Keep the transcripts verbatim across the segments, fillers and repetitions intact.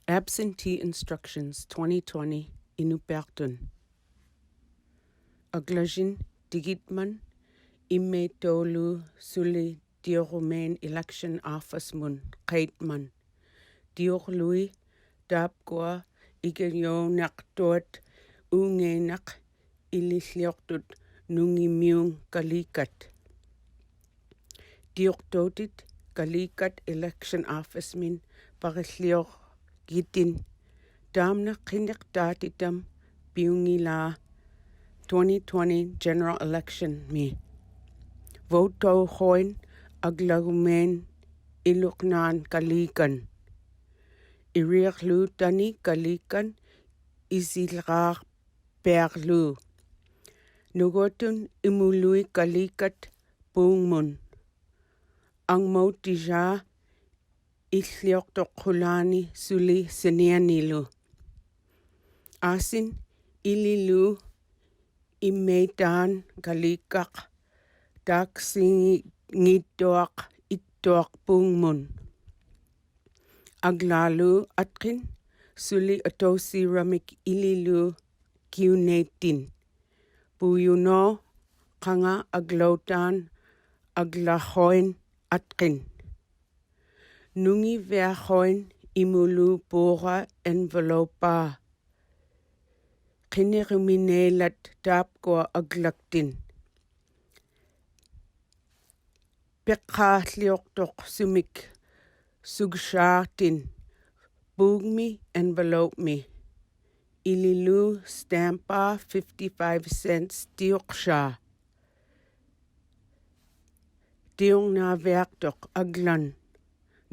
Absentee Instructions twenty twenty inupiaqtun. Aklasin tikitman immeitoulu suli tiurumiin election office-mun qeitman. Tiurlui taapkua ikiuunaqtuat uungiinaq ililliuqtut nungimiuŋ kaliikat. Tiuqtuutit kaliikat election office-min parilliuqgitin taamna qiniqtaatitam piuŋŋilaa twenty twenty general election-mi. Voutauruin aklarumiin iluqnaan kaliikan. Iriiqłutani kaliikan isilraaq piaqłuu. Nugutun imului kaliikat puuŋmun. Aŋmautisai illiuqtuqłulaani suli sinianilu. Asin ililu immeitaan kaliikaq taaksiŋŋittuaq ittuaq puuŋmun. Aglaalu atqin suli atausiramik ililu kiuneitin. Puuyunauqaŋa aglautaan aglaruin atqin. Nuŋiviaruin imulu puura envelope-aa. Qinirumineilat taapkua aglaktin. Piqaaliuqtuq sumik suksaatin puuŋmi envelope-mi. Ililu stamp-aa fifty-five cents tiuqsaa. Tiuŋnaaviaqtuq aglan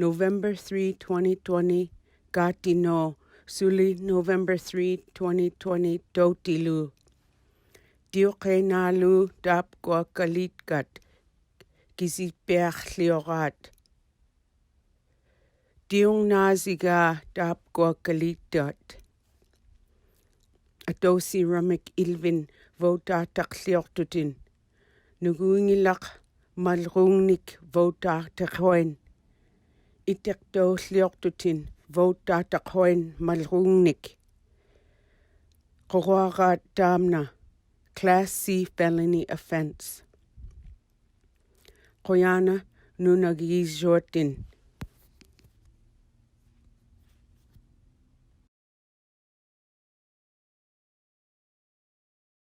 November three, twenty twenty kaatinu suli November three, twenty twenty tautilu. Tiuqinaalu taapkua kaliikat kisipiaqłiuraat. Tiuŋnaasigaa taapkua kaliikat. Atausiramik ilvin voutaqłiuqtutin. Nuguiŋilaq maluŋnik voutaqłiuin. Itiqtaułiuqtutin voutaqłiuin maluŋnik. Quruaġaat taamna Class C felony offense. Quyaana nunagiisuatin.